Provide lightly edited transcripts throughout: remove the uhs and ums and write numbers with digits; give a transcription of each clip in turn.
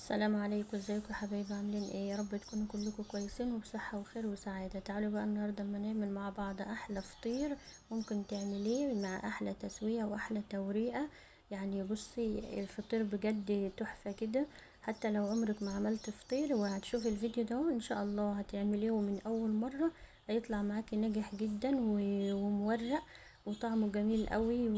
السلام عليكم، ازيكم يا حبايبي؟ عاملين ايه؟ يا رب تكونوا كلكم كويسين وبصحة وخير وسعادة. تعالوا بقى النهاردة اما نعمل مع بعض احلى فطير ممكن تعمليه مع احلى تسوية واحلى توريقة. يعني بصي الفطير بجد تحفة كده، حتى لو عمرك ما عملت فطير وهتشوفي الفيديو ده ان شاء الله هتعمليه من اول مرة، هيطلع معاكي ناجح جدا ومورق وطعمه جميل قوي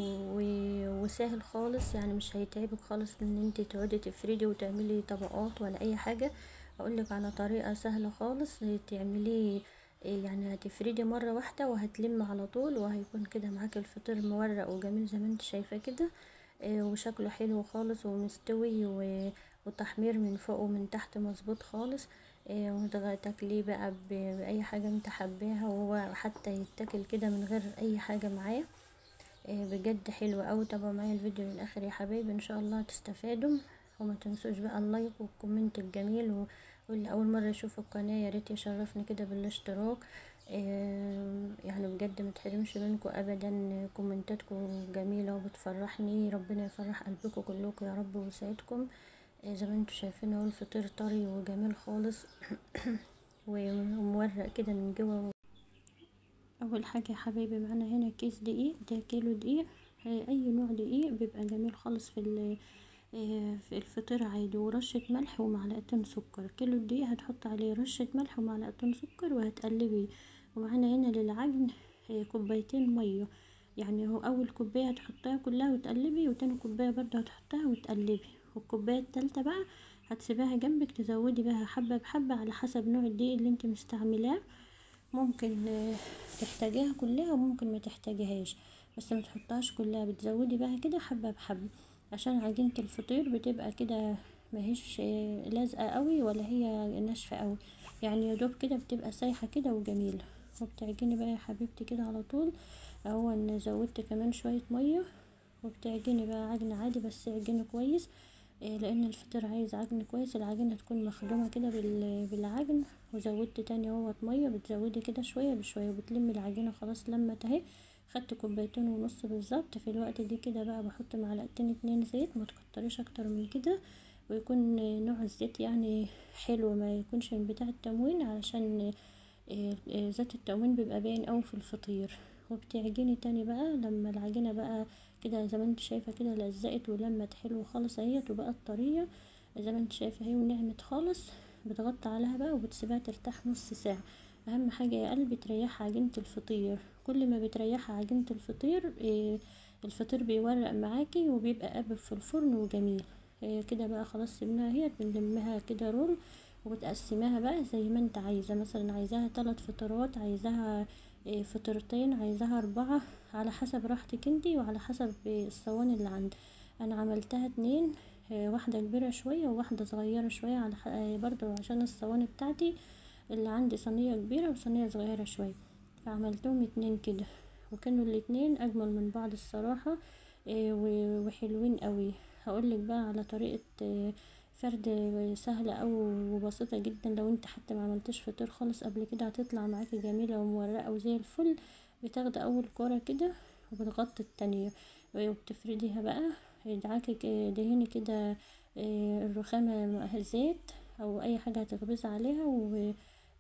وسهل خالص. يعني مش هيتعبك خالص ان انت تقعدي تفردي وتعملي طبقات ولا اي حاجة. اقولك على طريقه سهلة خالص تعمليه، يعني هتفردي مرة واحدة وهتلم على طول، وهيكون كده معاك الفطير مورق وجميل زي ما انت شايفه كده، وشكله حلو خالص ومستوي وتحمير من فوق ومن تحت مظبوط خالص. وتاكليه بقى باي حاجة انت حباها، وهو حتى يتاكل كده من غير اي حاجة معاه. بجد حلو قوي. تابعوا معايا الفيديو للاخر يا حبايبي، ان شاء الله تستفادوا. وما تنسوش بقى ال like وال comment الجميل، واللي اول مرة يشوف القناة يا ريت يشرفني كده بالاشتراك. يعني بجد ما تحرمش منكم ابدا، كومنتاتكم جميلة وبتفرحني، ربنا يفرح قلبكم كلكم يا رب ويسعدكم. زي ما انتم شايفين اهو الفطير طري وجميل خالص ومورق كده من جوه. اول حاجة يا حبايبي معانا هنا كيس دقيق، ده كيلو دقيق، اي نوع دقيق بيبقى جميل خالص في الفطير عادي، ورشه ملح ومعلقتين سكر. كيلو الدقيق هتحط عليه رشه ملح ومعلقتين سكر وهتقلبيه. ومعانا هنا للعجن كوبايتين مية، يعني هو اول كوباية هتحطها كلها وتقلبي، وتاني كوباية برضه هتحطها وتقلبي، والكوبايه التالتة بقى هتسيبها جنبك تزودي بها حبه بحبه على حسب نوع الدقيق اللي انت مستعملاه. ممكن تحتاجيها كلها وممكن ما تحتاجيهاش، بس ما تحطهاش كلها، بتزودي بقى كده حبه بحبه عشان عجينه الفطير بتبقى كده ماهيش لازقه قوي ولا هي ناشفة قوي، يعني يا دوب كده بتبقى سايحه كده وجميلة. وبتعجني بقى يا حبيبتي كده على طول اهو. انا زودت كمان شوية مية، وبتعجني بقى عجن عادي بس اعجني كويس، لان الفطير عايز عجن كويس، العجينة تكون مخدومة كده بالعجن. وزودت تاني اهوت مية، بتزودي كده شوية بشوية وبتلمي العجينة خلاص. لمت اهي، خدت كوبايتين ونص بالظبط. في الوقت دي كده بقى بحط معلقتين 2 زيت، ما تكتريش اكتر من كده، ويكون نوع الزيت يعني حلو، ما يكونش من بتاع التموين علشان زيت التموين بيبقى باين قوي في الفطير. وبتعجني تاني بقى لما العجينة بقى كده زي ما انت شايفه كده لزقت ولمت حلو خالص اهيت وبقت طرية زي ما انت شايفه اهي ونعمت خالص. بتغطي عليها بقى وبتسيبها ترتاح نص ساعة. اهم حاجة يا قلبي تريح عجينه الفطير، كل ما بتريح عجينه الفطير الفطير بيورق معاكي وبيبقى قابب في الفرن وجميل. كده بقى خلاص سيبناها اهيت، بنلمها كده رول وبتقسميها بقى زي ما انت عايزه، مثلا عايزاها 3 فطيرات، عايزاها فطيرتين، عايزاها 4، على حسب راحتك انتي وعلى حسب الصواني اللي عندك. انا عملتها 2، واحدة كبيرة شوية وواحدة صغيرة شوية، على برضو عشان الصواني بتاعتي اللي عندي صينية كبيرة وصينيه صغيرة شوية، فعملتهم 2 كده، وكانوا الاتنين اجمل من بعض الصراحة وحلوين قوي. هقولك بقى على طريقه فرد سهلة أو وبسيطة جدا، لو انت حتى ما عملتش فطير خالص قبل كده هتطلع معاكي جميلة ومورقه وزي الفل. بتاخدي اول كره كده وبتغطي التانية وبتفرديها بقى، ادعكي دهني كده الرخامه زيت او اي حاجة هتخبزي عليها،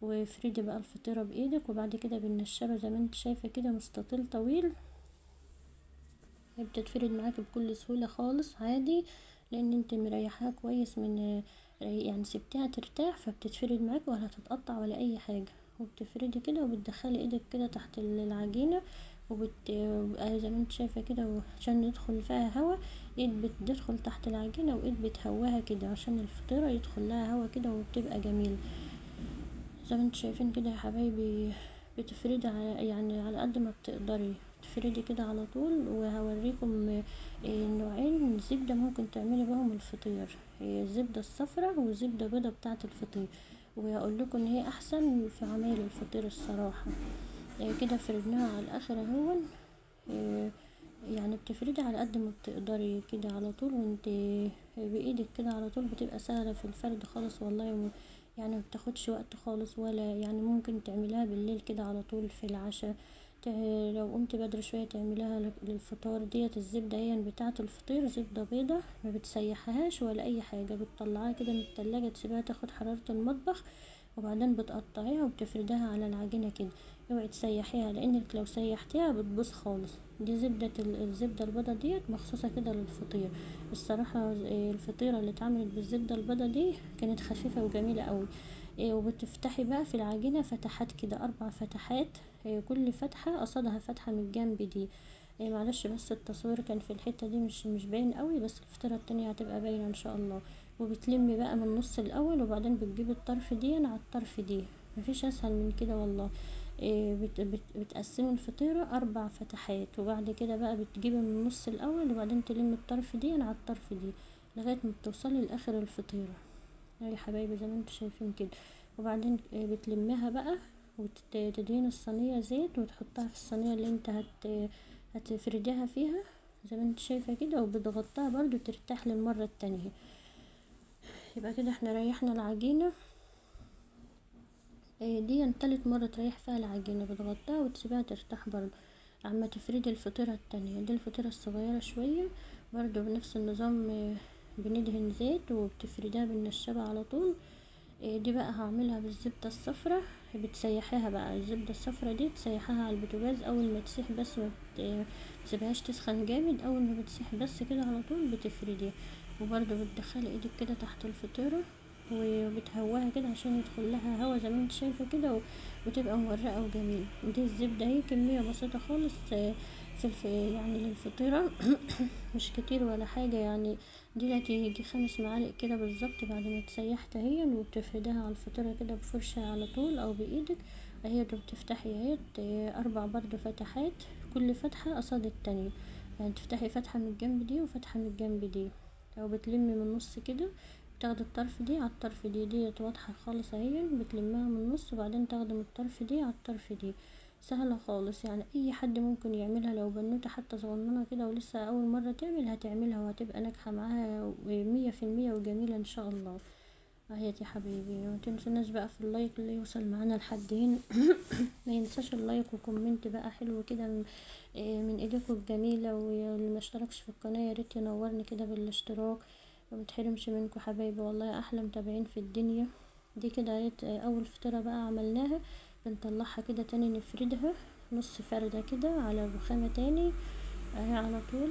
وافردي بقى الفطيره بايدك. وبعد كده بالنشابه زي ما انت شايفه كده مستطيل طويل، بتتفرد معاكي بكل سهولة خالص عادي، لان انت مريحاها كويس من يعني سبتها ترتاح، فبتتفرد معاكي ولا هتتقطع ولا اي حاجة. وبتفردي كده وبتدخلي ايدك كده تحت العجينة زي ما انت شايفه كده، عشان يدخل فيها هوا، ايد بتدخل تحت العجينة وايد بتهواها كده عشان الفطيره يدخل لها هوا كده وبتبقى جميلة زي ما انت شايفين كده يا حبايبي. بتفردي على يعني على قد ما بتقدري تفردي كده على طول. وهوريكم نوعين زبدة ممكن تعملي بهم الفطير، الزبدة الصفراء والزبده بيضة بتاعه الفطير، وهقول لكم ان هي احسن في عمايل الفطير الصراحة. كده فردناها على الاخر اهو، يعني بتفردي على قد ما بتقدري كده على طول، وانت بايدك كده على طول بتبقى سهلة في الفرد خالص والله، يعني ما بتاخدش وقت خالص، ولا يعني ممكن تعمليها بالليل كده على طول في العشاء، لو قمت بدري شوية تعمليها للفطار. ديت الزبدة هي بتاعه الفطير، زبدة بيضة ما بتسيحهاش ولا اي حاجة، بتطلعها كده من التلاجة تسيبها تاخد حرارة المطبخ، وبعدين بتقطعيها وبتفردها على العجينة كده. اوعي تسيحيها لانك لو سيحتيها بتبوظ خالص. دي زبدة الزبدة البيضة ديت مخصوصة كده للفطير. الصراحة الفطيره اللي اتعملت بالزبده البيضة دي كانت خفيفة وجميلة قوي. وبتفتحي بقى في العجينة فتحات كده، 4 فتحات، كل فتحه قصادها فتحه من الجنب دي. معلش بس التصوير كان في الحتة دي مش باين قوي، بس الفطيره التانية هتبقى باينة ان شاء الله. وبتلمي بقى من النص الاول، وبعدين بتجيبي الطرف دي على الطرف دي، مفيش اسهل من كده والله. بتقسمي الفطيره 4 فتحات، وبعد كده بقى بتجيبي من النص الاول، وبعدين تلمي الطرف دي على الطرف دي لغاية ما بتوصلي لاخر الفطيره يا حبايبي زي ما انتم شايفين كده. وبعدين بتلمها بقى وتدهن الصينية زيت، وتحطها في الصينية اللي انت هتفرديها فيها زي ما انت شايفه كده، وبتغطيها برضو ترتاح للمرة التانية. يبقى كده احنا ريحنا العجينة. دي تالت مرة تريح فيها العجينة، بتغطيها وتسيبها ترتاح برضو عما تفردي الفطيره التانية. دي الفطيره الصغيرة شوية برضو بنفس النظام، بندهن زيت وبتفرديها بالنشابه على طول. دي بقى هعملها بالزبده الصفراء، بتسيحيها بقى الزبدة الصفراء دي تسيحيها على البوتاجاز اول ما تسيح بس، ما تسيبهاش تسخن جامد، اول ما بتسيح بس كده على طول بتفرديها. وبرده بتدخلي ايدك كده تحت الفطيره وبتهواها كده عشان يدخل لها هوا زي ما انت شايفه كده، وتبقى مورقه وجميلة. دي الزبدة اهي كمية بسيطة خالص في يعني للفطيره مش كتير ولا حاجة يعني، دي هتيجي 5 معالق كده بالظبط بعد ما تسيحت اهي. وبتفردها على الفطيره كده بفرشه على طول او بايدك اهي. بتفتحي اهي 4 برضو فتحات، كل فتحه قصاد التانية، يعني تفتحي فتحه من الجنب دي وفتحه من الجنب دي، او بتلمي من النص كده، تاخدي الطرف دي على الطرف دي، ديت واضحة خالص اهي، بتلمها من النص وبعدين تاخدي من الطرف دي على الطرف دي. سهلة خالص يعني اي حد ممكن يعملها، لو بنوته حتى صغننه كده ولسه اول مرة تعمل هتعملها وهتبقى ناجحة معاها 100% وجميلة ان شاء الله. اهيت يا حبايبي، ما تنسوناش بقى في ال like اللي يوصل معانا لحد هنا ما ينساش ال like و comment بقى حلو كده من ايديكم الجميلة. واللي ما اشتركش في القناة يا ريت ينورني كده بالاشتراك، وما تحرمش منكم حبايبي، والله احلى متابعين في الدنيا. دي كده اهيت اول فطيره بقى عملناها، بنطلعها كده تاني نفردها نص فرده كده على الرخامه تاني اهي على طول،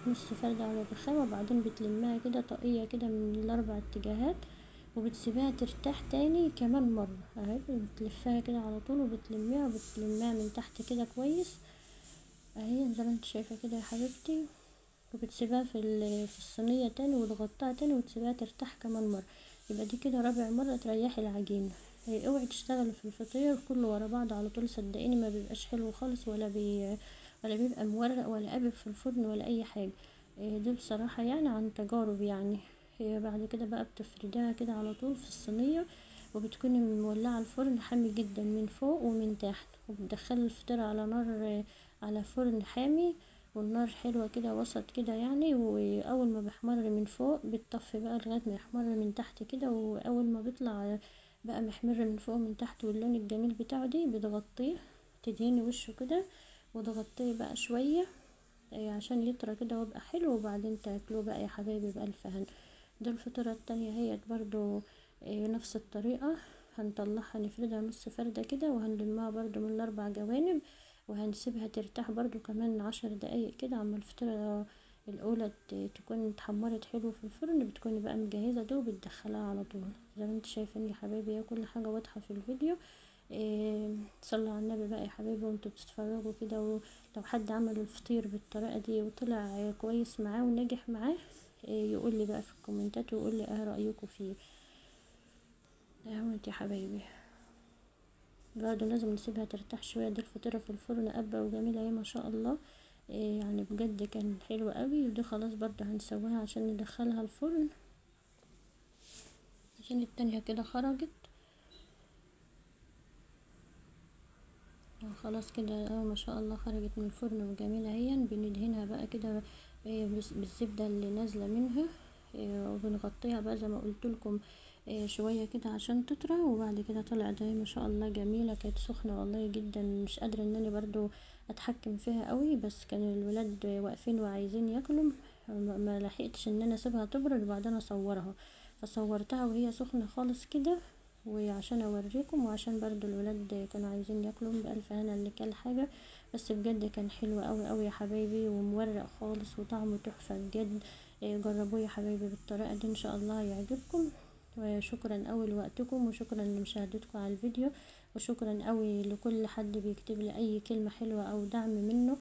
نص فرده على الرخامه، وبعدين بتلمها كده طاقية كده من الاربع اتجاهات، وبتسيبها ترتاح تاني كمان مرة اهي. بتلفها كده على طول وبتلميها، وبتلمها من تحت كده كويس اهي زي ما انت شايفه كده يا حبيبتي، وبتسيبها في الصينية تاني وتغطيها تاني وتسيبها ترتاح كمان مرة. يبقى دي كده رابع مرة تريحي العجينة. اوعي تشتغلي في الفطير كله ورا بعض على طول، صدقيني ما بيبقاش حلو خالص، ولا بيبقى مورق ولا قابب في الفرن ولا اي حاجة. دي بصراحة يعني عن تجارب يعني. بعد كده بقى بتفرديها كده على طول في الصينية، وبتكوني مولعه الفرن حامي جدا من فوق ومن تحت، وبتدخلي الفطيره على نار، على فرن حامي والنار حلوة كده وسط كده يعني. واول ما بيحمر من فوق بتطفي بقى لغاية ما يحمر من تحت كده، واول ما بيطلع بقى محمر من فوق ومن تحت واللون الجميل بتاعه دي بتغطيه، تدهني وشه كده وتغطيه بقى شوية عشان يطرى كده ويبقى حلو، وبعدين تاكلوه بقى يا حبايبي بألف هنا. دي الفطيره التانية هي برضو نفس الطريقة، هنطلعها نفردها نص فرده كده، وهنلمها برضو من الاربع جوانب، وهنسيبها ترتاح برضو كمان 10 دقايق كده عما الفطيره الاولى تكون اتحمرت حلو في الفرن. بتكوني بقى مجهزة ده وبتدخلها على طول زي ما انتوا شايفين يا حبايبي، كل حاجة واضحة في الفيديو. صلوا على النبي بقى يا حبايبي وانتوا بتتفرجوا كده. ولو حد عمل الفطير بالطريقة دي وطلع كويس معاه ونجح معاه يقول لي بقى في الكومنتات ويقول لي ايه رايكم فيه. اهو يا حبايبي برضه لازم نسيبها ترتاح شوية. دي الفطيره في الفرن قبه وجميلة اهي ما شاء الله، يعني بجد كان حلو قوي. ودي خلاص برضه هنسويها عشان ندخلها الفرن، عشان التانية كده خرجت خلاص كده ما شاء الله خرجت من الفرن وجميلة اهي. بندهنها بقى كده بالزبده اللي نازله منها، وبنغطيها بقى زي ما قلت لكم شوية كده عشان تطرى. وبعد كده طلعت اهي ما شاء الله جميلة، كانت سخنة والله جدا، مش قادرة ان انا برضو اتحكم فيها قوي، بس كانوا الولاد واقفين وعايزين ياكلوا، ما لحقتش ان انا اسيبها تبرد وبعدين اصورها، فصورتها وهي سخنة خالص كده وعشان اوريكم، وعشان برضو الولاد كانوا عايزين ياكلوا. بألف هنا اللي كل حاجة، بس بجد كان حلو قوي قوي يا حبايبي، ومورق خالص وطعمه تحفة بجد. جربوه يا حبايبي بالطريقة دي ان شاء الله يعجبكم. وشكرا قوي لوقتكم، وشكرا لمشاهدتكم على الفيديو، وشكرا قوي لكل حد بيكتب لي اي كلمة حلوة او دعم منه.